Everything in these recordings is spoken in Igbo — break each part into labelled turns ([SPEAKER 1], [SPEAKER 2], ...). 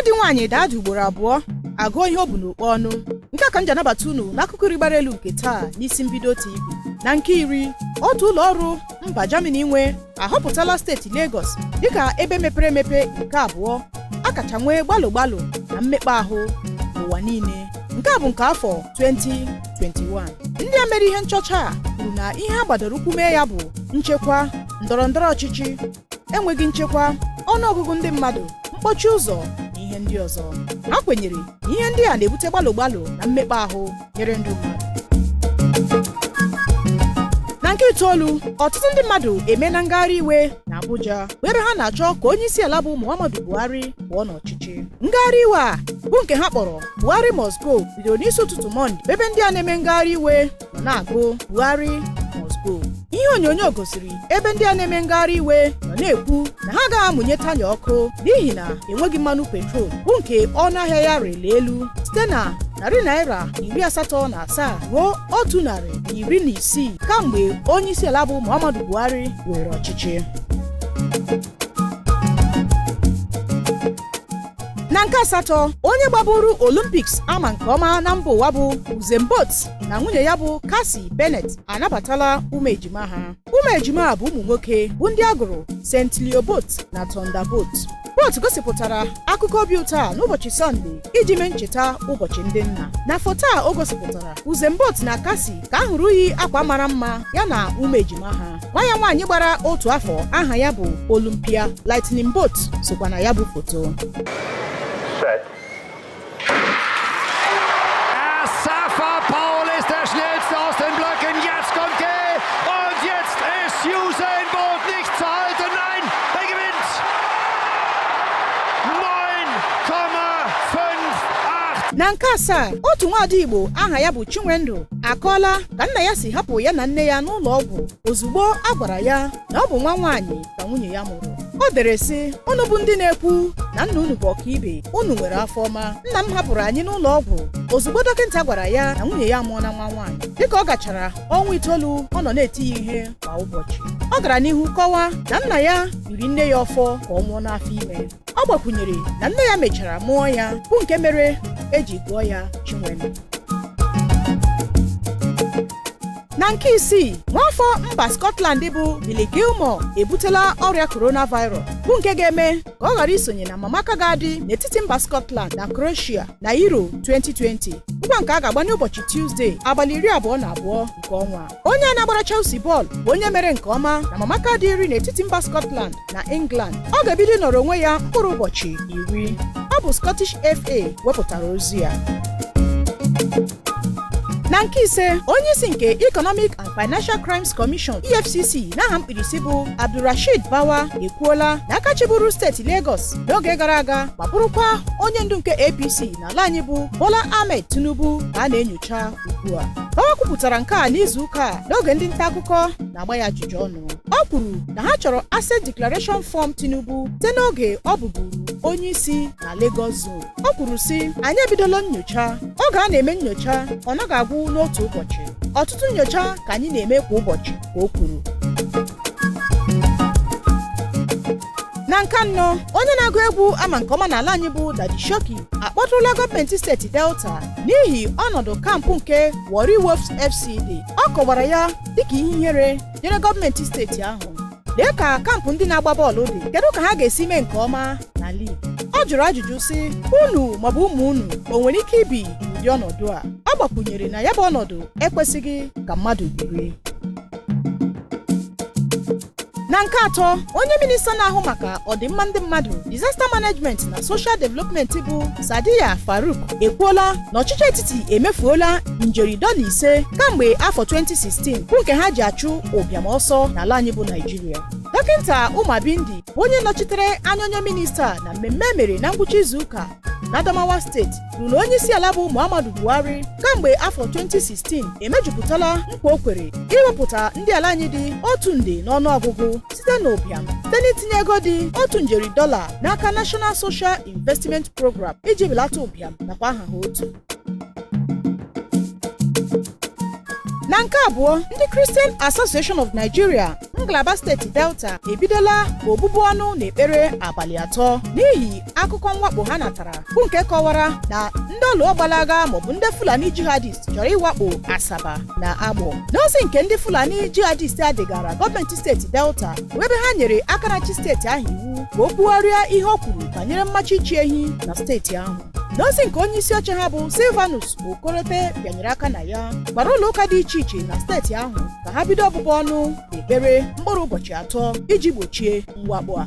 [SPEAKER 1] Agadi nwaanyị daa ada ugboro abụọ, agụọ ihe o bu n'okpo ọnụ. Nke a ka m ji anabata unu n'akụkọ iri gbara elu nke taa n'isi mbido TV. Na nke iri, otu ụlọ ọrụ mba Germany nwe ahọpụtala steeti Lagos dịka ebe mepere emepe nke abụọ a kacha nwee gbalụ gbalụ na mmekpa ahụ n'ụwa niile. Nke a bụ nke afọ 2021. Ndị a mere ihe nchọcha a kwuru na ihe ha gbadoro ụkwụ mee ya bụ nchekwa, ndọrọ ndọrọ ọchịchị, enweghị nchekwa, ọnụọgụgụ ndị mmadụ, mkpọchi ụzọ na ihe ndị ọzọ. Ha kwenyere na ihe ndị a na-ebute gbalụ gbalụ na mmekpa ahụ nyere ndụ mmadụ. Na nke itoolu, ọtụtụ ndị mmadụ emeela ngagharị iwe na Abuja bụ ebe ha na-achọ ka onye isi ala bụ Muhammadu Buhari pụọ n'ọchịchị. Ngagharị iwe a bụ nke ha kpọrọ "Buhari must go" bidoro n'isi ụtụtụ Mọnde, ebe ndị a na-eme ngagharị iwe nọ na-agụ "Buhari must go". Ihe onyonyo gosiri ebe ndị a na-eme ngagharị iwe nọ na-ekwu na ha agaghị amụnye taya ọkụ n'ihi na enweghị mmanụ petrol, bụ nke ọnụ ahịa ya rịrị elu site na ₦87 ruo 116 kamgbe onye isi ala bụ Muhammadu Buhari were ọchịchị. Na nke asatọ, onye gbaburu Olympics ama nke ọma na mba ụwa bụ Usain Bolt na nwunye ya bụ Cassie Bennett anabatala ụmụ ejima ha. Ụmụ ejima a bụ ụmụ nwoke bụ ndị a gụrụ St. Leo Bolt na Thunder Bolt. Bolt gosipụtara akụkọ obi ụtọ a n'ụbọchị Sọnde iji mee ncheta ụbọchị ndị nna. Na foto a o gosipụtara Usain Bolt na Cassie ka a hụrụ iyi akwa mara mma ya na ụmụ ejima ha. Nwa ya nwaanyị gbara otu afọ aha ya bụ Olympia Lightning Bolt sokwa na ya bụ foto.
[SPEAKER 2] Set.
[SPEAKER 3] Asafa Powell ist der Schnellste aus den Blöcken. Jetzt kommt Gay. Und jetzt ist Usain Bolt nicht zu halten. Nein, er gewinnt. 9,58.
[SPEAKER 1] Na nke asaa, otu nwaada Igbo aha ya bụ Chinwendu akọọla ka nna ya si hapụ ya na nne ya n'ụlọ ọgwụ ozugbo a gwara ya na ọ bụ nwa nwaanyị ka nwunye ya mụrụ. O dere sị, "Unu bụ ndị na-ekwu na nna unu bụ ọkaibe, unu nwere afọ ọma. Nna m hapụrụ anyị n'ụlọ ọgwụ ozugbo dọkịta gwara ya na nwunye ya amụọla nwa nwaanyị, dịka ọ gachara ọnwa 9 ọ nọ na-eti ya ihe kwa ụbọchị." Ọ gara n'ihu kọwaa na nna ya biri nne ya ọfọ ka ọ nwụọ n'afọ ime. Ọ gbakwunyere na nne ya mechara mụọ ya, bụ nke mere eji gụọ ya Chinwendu. Na nke isii, nwaafọ mba Scotland bụ Billy Gilmore ebutela ọrịa coronavirus, bụ nke ga-eme ka ọ ghara isonye na mamaka ga-adị n'etiti mba Scotland na Croatia na Euro 2020, bụkwa nke a ga-agba n'ụbọchị Tuzdee, abalị 22 nke ọnwa. Onye a na-agbara Chelsea bọọlụ bụ onye mere nke ọma na mamaka dị iri n'etiti mba Scotland na England. Ọ ga-ebido ịnọrọ onwe ya mkpụrụ ụbọchị 10. Ọ bụ Scottish FA wepụtara ozi ya. Na nke ise, onye isi nke Economic and Financial Crimes Commission, EFCC n'aha mkpirisi, bụ Abdulrasheed Bawa ekwuola na aka chịburu steeti Lagos n'oge gara aga ma bụrụkwa onye ndu nke APC n'ala anyị bụ Bola Ahmed Tinubu ka a na-enyocha ugbu a. Bawa kwupụtara nke a n'izu ụka a n'oge ndị nta akụkọ na-agba ya ajụjụ ọnụ. Ọ kwuru na ha chọrọ Asset Declaration Form Tinubu site n'oge ọ bụburu onye isi na Lagos Zone. O kwuru sị, "Anyị ebidola nyocha. Oge a na-eme nyocha, ọ naghị agwụ n'otu ụbọchị. Ọtụtụ nyocha ka anyị na-eme kwa ụbọchị," ka o kwuru. Na nke anọ, onye na-agụ egwu ama nke ọma n'ala anyị bụ Daddy Showkey akpọtụrụla gọọmenti steeti Delta n'ihi ọnọdụ kampụ nke Warri Wolves FC dị. Ọ kọwara ya dịka ihe ihere nyere gọọmenti steeti ahụ. Lee ka kampụ ndị na-agba bọọlụ dị, kedu ka ha ga-esi mee nke ọma na ligi? Ọ jụrụ ajụjụ sị, "Unu maọbụ ụmụ unu o nwere ike ibi n'ụdị ọnọdụ a?" Ọ gbakwunyere na ya bụ ọnọdụ ekwesịghị ka mmadụ biri. Na nke atọ, onye minista na-ahụ maka ọdịmma ndị mmadụ, disaster management na social development bụ Sadiya Farouk ekwuola na ọchịchị etiti emefuola njeri $5 kamgbe afọ 2016, bụ nke ha ji achụ ụbịam ọsọ n'ala anyị bụ Naijiria. Dọkịta Umar Bindi bụ onye nọchitere anya onye minista na mmemme e mere na ngwụcha izu ụka na Adamawa steeti kwuru na onye isi ala bụ Muhammadu Buhari kamgbe afọ 2016 emejupụtala nkwa o kwere iwepụta ndị ala anyị dị 1 nde n'ọnụọgụgụ site n'ụbịam site n'itinye ego dị $1 njeri n'aka National Social Investment Program iji belata ụbịam nakwa aha ha otu. Na nke abụọ, ndị Christian Association of Nigeria ngalaba steeti Delta ebidola obubu ọnụ na ekpere abalị 3 n'ihi akụkọ mwakpo ha natara, bụ nke kọwara na ndị ọlụọ gbalaga maọbụ ndị Fulani jihadist chọrọ ịwakpo Asaba na Agbọ. N'ozi nke ndị Fulani jihadist a degara gọọmenti steeti Delta, bụ ebe ha nyere aka na-achị steeti ahụ iwu ka o kwugharịa ihe o kwuru banyere mmachi ịchị ehi na steeti ahụ. N'ozi nke onye isi oche ha bụ Silvanus Okorote bịanyere aka na ya, gbara ụlọ ụka dị iche iche na steeti ahụ ka ha bido ọbụbụ ọnụ na ekpere mkpụrụ ụbọchị 3 iji gbochie mwakpo a.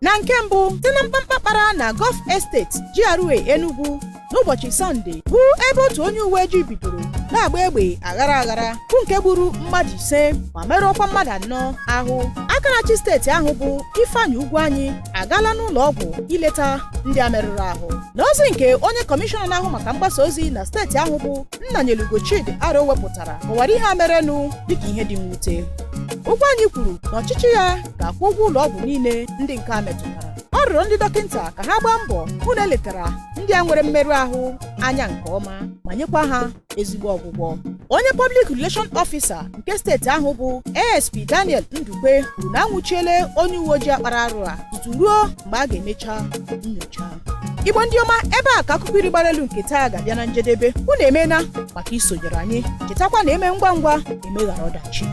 [SPEAKER 1] Na nke mbụ, site na mkpamkpa kpara na Gulf Estate GRA Enugu n'ụbọchị Sọnde, bụ ebe otu onye uwe ojii bidoro na-agba egbe aghara aghara, bụ nke gburu mmadụ 5 ma merụọkwa mmadụ 4 ahụ. Aka na-achị steeti ahụ bụ Ifeanyi Ugwuanyi agaala n'ụlọ ọgwụ ileta ndị a merụrụ ahụ. N'ozi nke onye kọmishọna na-ahụ maka mgbasa ozi na steeti ahụ bụ Nnanyelugo Chidi Aro wepụtara, kọwara ihe a merenụ dịka ihe dị mwute. Ugwuanyi kwuru na ọchịchị ya ga-akwụ ụgwọ ụlọ ọgwụ niile ndị nke a metụtara. Ọ rịọrọ ndị dọkịta ka ha gbaa mbọ hụ na eletara ndị a nwere mmerụ ahụ anya nke ọma ma nyekwa ha ezigbo ọgwụgwọ. Onye Public Relation Officer nke steeti ahụ bụ ASP Daniel Ndukwe kwuru na anwụchiele onye uwe ojii akpara arụ a tutu ruo mgbe a ga-emecha nyocha. Igbo ndị ọma, ebe a ka akụkọ iri gbara elu nke taa ga-abịa na njedebe. Unu emeela maka isonyere anyị. Chetakwa na eme ngwa ngwa emeghara ọdachi.